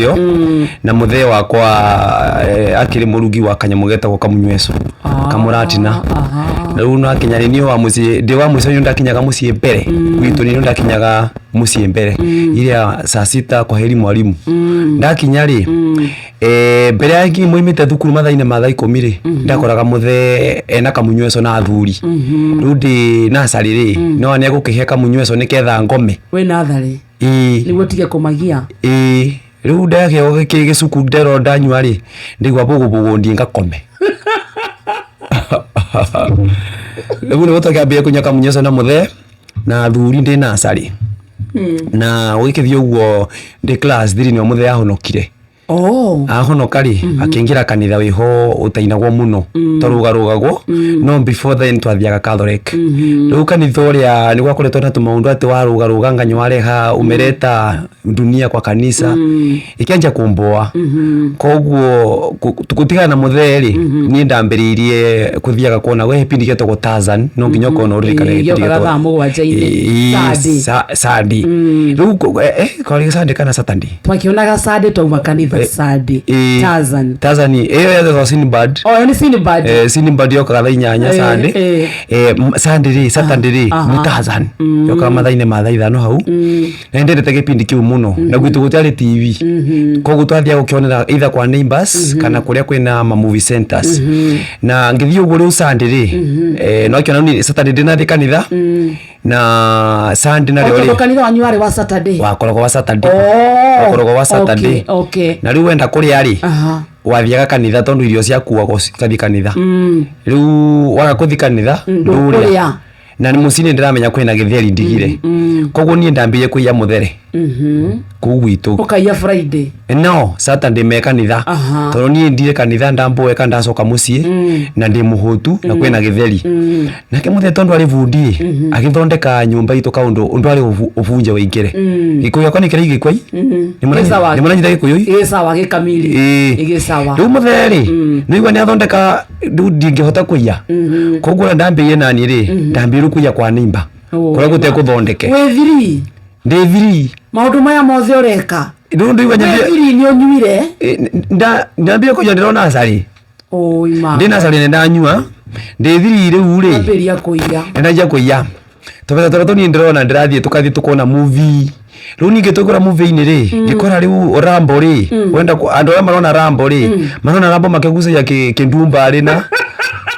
Ĩyo na mũthee wakwa akĩrĩ mũrugi wa kanyamũ getagwo kamunyweco kamũratina. Rĩu nakinya nĩ niĩ wa mũciĩ, ndĩ wa mũico, nĩ ndakinyaga mũciĩ mbere gwitũ, nĩ ndakinyaga mũciĩ mbere iria saa sita, kwa heri mwalimu. Ndakinya rĩ, mbere ya nginya moimĩte thukuru mathaa-inĩ ma thaa 10 rĩ, ndakoraga mũthee ena kamunyweco na athuri. Rĩu ndĩ nursery rĩ, no nĩ egũkĩhe kamunyweco nĩketha ngome. Wĩ natharĩ? Ĩĩ. Nĩguo ũtige kũmagia? Ĩĩ, rĩu ndakĩo gĩcuku nderwo ndanyua rĩ, ndaigua bũgũbũgũ ndiĩ ngakome. Rĩu nĩguo twakĩambia kũnyua kamunyeco na mũthee na athuri ndĩ nursery. Na gũgĩkĩthiĩ ũguo, ndĩ class 3 nĩo mũthee ahonokire. Ahonoka rĩ, akĩingĩra kanitha wĩho ũtainagwo mũno, twarũgarũgagwo, no before then twathiaga Catholic. Rĩu kanitha ũrĩa nĩ gwakoretwo na tũmaũndũ atĩ warũgarũga nganya wareha umeleta dunia kwa kanisa, ĩkĩanjia kũmboa. Koguo gũtigana na mũthee rĩ, niĩ ndambĩrĩirie kũthiaga kuona gwĩ gĩbindi gĩetagwo Tarzan, no nginya ũkorwo na ũririkane. Ĩĩ, gĩbindi gĩokaga gĩetagwo thaa mũgwanja-inĩ. Ĩĩ, Sunday. Sunday. Rĩu kwarĩ Sunday kana Saturday? Twakĩonaga Sunday twauma kanitha, Sunday. Ĩĩ. Tarzan. Tarzan ĩyo yetagwo Sinbad. Oh, ĩyo nĩ Sinbad. Sinbad yokaga thaa 8 Sunday. Sunday rĩ, Saturday rĩ, nĩ Tarzan yokaga mathaa-inĩ ma thaa 5 hau. Na nĩndendete gĩbindi kĩu mũno, na gwitũ gũtiarĩ TV, koguo twathiaga gũkĩonera either kwa neighbors kana kũrĩa kwĩna ma movie centers. Na ngĩthiĩ ũguo rĩu Sunday rĩ, no kĩona niĩ Saturday ndĩnathiĩ kanitha na Sunday narĩo Tondũ rĩ, kanitha wanyu warĩ wa Saturday. Wakoragwo wa Saturday. Wakoragwo wa Saturday. Na rĩu wenda kũrĩa rĩ, wathiaga kanitha, tondũ irio ciakuagwo cikathiĩ kanitha. Rĩu waga kũthiĩ kanitha, ndũrĩa. Ndũkũrĩa. Na nĩ mũciĩ nĩ ndĩramenya kwĩna gĩtheri ndigire, koguo niĩ ndambĩrĩirie kũiya mũthere kũu gwitũ. Ũkaiya Friday? No Saturday me kanitha. Tondũ niĩ ndire kanitha, ndamboeka ndacoka mũciĩ na ndĩ mũhũtu na kwĩna gĩtheri. Nake mũthee tondũ arĩ bundi ĩ, agĩthondeka nyũmba itũ kaũndũ ũndũ arĩ ũbunje wĩingĩre. Gĩkũyũ gĩakwa nĩ kĩrĩa gĩkwai. Gĩ sawa. Nĩ mũranyita gĩkũyũ? Gĩ sawa, gĩ kamiri. Ĩĩ. Gĩ sawa. Rĩu mũthee rĩ, nĩigua nĩ athondeka, rĩu ndingĩhota kũiya. Koguo ũrĩa ndambĩrĩirie naniĩ rĩ, ndambĩrĩirie kũiya kwa neighbor kũrĩa gũtekũthondeke. Wĩ 3? Ndĩ 3. Maũndũ maya mothe ũreka? Rĩu ndĩigua Wĩ nyambie 3 nĩ ũnyuire? Ndambire kũnyua ndĩrona nursery. Oi ma. Ndĩ nursery nĩ ndanyua ndĩ 3 rĩu rĩ. Ambĩrĩria kũiya. Nĩ ndanjia kũiya tũbeca tũrĩa tũnini ndĩrona, ndĩrathiĩ tũkathiĩ tũkona movie. Rĩu ningĩ tũgũra movie-inĩ rĩ, ngĩkora rĩu Rambo rĩ, wenda andũ arĩa marona Rambo rĩ, marona Rambo makĩgucagia kĩndumbarĩ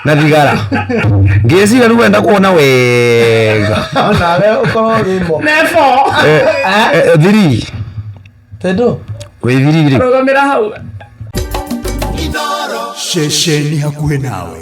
na thigara. Ngĩciria rĩu wenda kuona wega. Onawe ũkorwo wĩ mo. Nebo. 3. Tondũ wĩ 3 rĩ. Rũgamĩra hau. Ceceni hakuhĩ nawe.